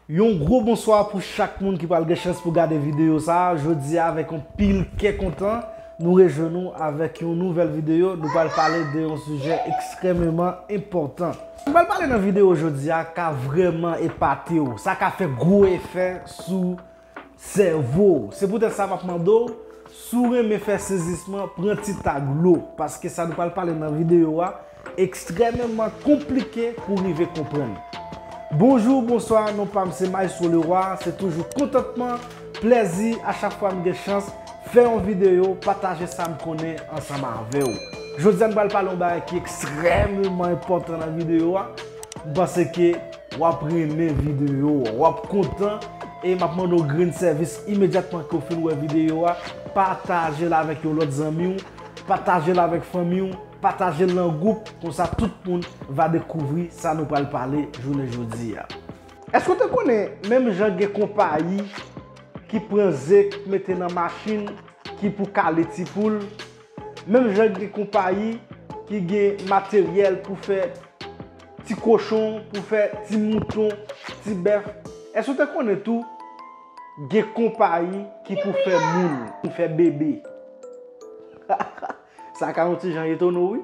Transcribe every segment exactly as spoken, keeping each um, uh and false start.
Yon gwo bonswa pou chak moun ki pral gen chans pou gade videyo sa a. Jodi a, avèk yon pil kè kontan, nou rejwenn nou avèk yon nouvèl videyo. Nou pral pale de yon sijè ekstrèmeman enpòtan. Nou pral pale nan videyo jodi a ka vrèman epate w. Sa ka fè gwo efè sou sèvo w. Se poutèt sa m ap mande w, si w renmen fè sezisman, pran ti tag lo, paske sa nou pral pale nan videyo a ekstrèmeman konplike pou rive konprann. Bonjou, bonswa, non pa m se Maestro Leroy, se toujou kontantman, plèzi a chak fwa m gen chans fè yon videyo, pataje sa m konnen ansanm avè w. Jodi a nou pral pale yon bagay ki ekstrèmeman enpòtan nan videyo a. M panse ke w ap renmen videyo a, w ap kontan, e m ap mande w grenn sèvis imedyatman ke w fin wè videyo a, pataje l avèk yon lòt zanmi w, pataje l avèk fanmi w, pataje l nan gwoup, konsa tout moun va dekouvri sa nou pral pale jounen jodi a. Èske w te konnen menm jan gen konpayi ki pran ze k mete nan machin ki pou kale ti poul, menm jan gen konpayi ki gen materyèl pou fè ti kochon, pou fè ti mouton, ti bèf. Èske w te konnen tou gen konpayi ki pou fè moun, pou fè bebe? Sa ka yon ti jan etone w, wi.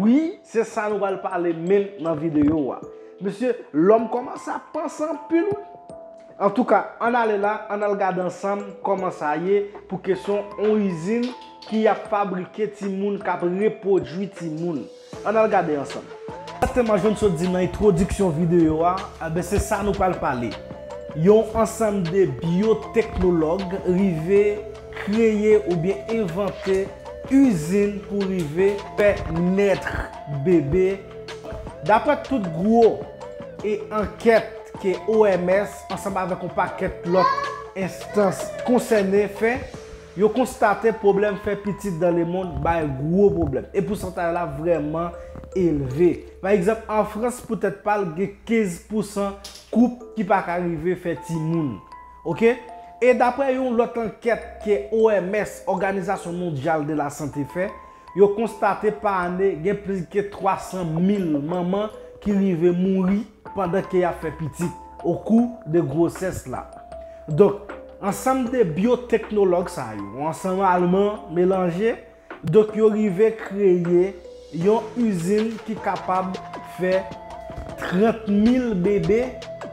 Wi, se sa nou pral pale menm nan videyo a. Mesye, lòm kòmanse ap panse anpil, wi. Antouka, ann ale la, ann al gade ansanm kòman sa ye pou kesyon yon izin ki ap fabrike timoun, k ap repwodui timoun. Ann al gade ansanm. Egzakteman, jan n sot di nan entwodiksyon videyo a, enben, se sa nou pral pale. Yon ansanm de byoteknològ rive kreye oubyen envante izin pou rive fè nèt bebe. Daprè tout gwo e ankèt ke O M S ansanm avèk yon pakèt lòt enstans konsène fè, yo konstate pwoblèm fè pitit dans le monde bay gwo pwoblèm. E pousantaj la vrèman elve. Pa egzanp, an Frans, poutèt pa l, gen kenz pousan koup ki pa ka rive fè timoun. Oke? E daprè yon lòt ankèt ke O M S, Òganizasyon Mondyal de la Sante, fè, yo konstate pa ane gen plis ke twa san mil manman ki rive mouri pandan ke y ap fè pitit, o kou de gwosès la. Donk, ansanm de byoteknològ sa yo, yon ansanm alman melanje, donk yo rive kreye yon izin ki kapab fè trant mil bebe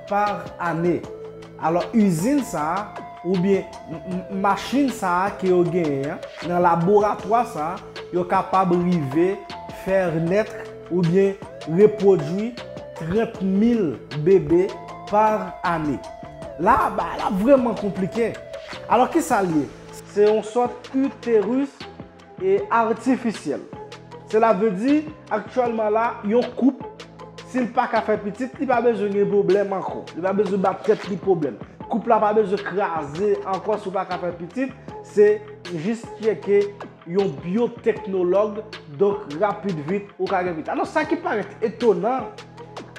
pa ane. Alò, izin sa a, oubyen m- m- machin sa a ke yo genyen an, nan laboratwa sa a, yo kapab rive fè nèt oubyen repwodui trant mil bebe pa ane. La, bagay la vrèman konplike. Alò, kisa l ye? Se yon sòt iteris e atifisyèl. Sela vle di, aktyèlman la, yon koup, si l pa ka fè pitit, li pa bezwen gen pwoblèm ankò. Li pa bezwen ba tèt li pwoblèm. Koup la pa bezwen kraze ankò si w pa ka fè pitit. Se jis tcheke yon byoteknològ, donk rapid vit, ou ka gen pitit. Alò, sa ki parèt etonan,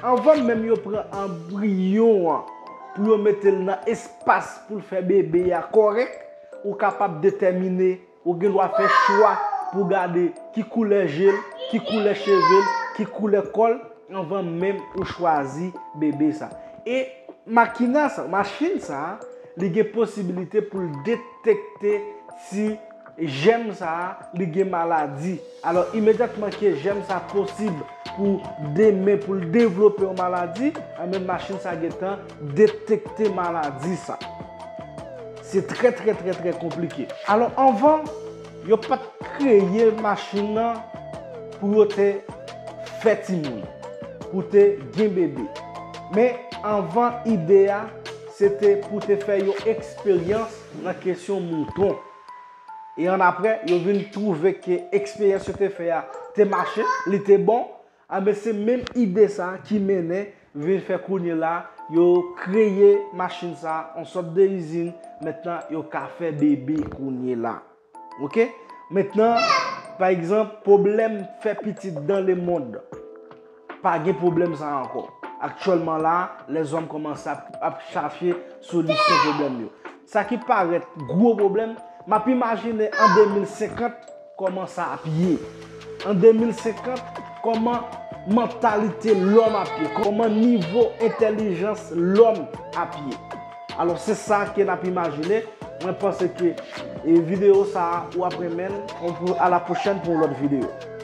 anvan menm yo pran anbriyon an pou yo mete l nan espas pou l fè bebe a kòrèk, ou kapab detèmine, ou gen dwa fè chwa pou gade ki koulè je l, ki koulè cheve l, ki koulè kò l, anvan menm ou chwazi bebe sa. E makina sa, machin sa, li gen posibilite pou l detekte si jèm sa, li gen maladi. Alò, imedyatman ke jèm sa posib pou demen, pou l devlope yon maladi, anben machin sa gentan detekte maladi sa. Se trè, trè, trè, trè konplike. Alò, anvan, yo pa t kreye machin nan pou yo te fè timoun, pou te gen bebe. Men anvan ide a, se te pou te fè yon eksperyans nan kesyon mouton. E annapre, yo vin twouve ke eksperyans yo te fè a te mache, li te bon. Anben, se menm ide sa a ki mennen vin fè kounye la, yo kreye machin sa a, yon sòt de izin, mentnan yo ka fè bebe kounye la. Oke? Mentnan, pa egzanp, pwoblèm fè pitit dans le monde, pa gen pwoblèm sa a ankò. Aktyèlman la, lèzòm kòmanse ap, ap chache solisyon pwoblèm yo. Sa ki parèt gwo pwoblèm, m ap imajine an de mil senkant kòman sa ap ye. An de mil senkant, kòman mantalite lòm a pye, kòman nivo entèlijans lòm a pye. Alò, se sa ke n ap imajine. Mwen panse ke e, videyo sa a, w ap renmen l. On pou a la pwochèn pou yon lòt videyo.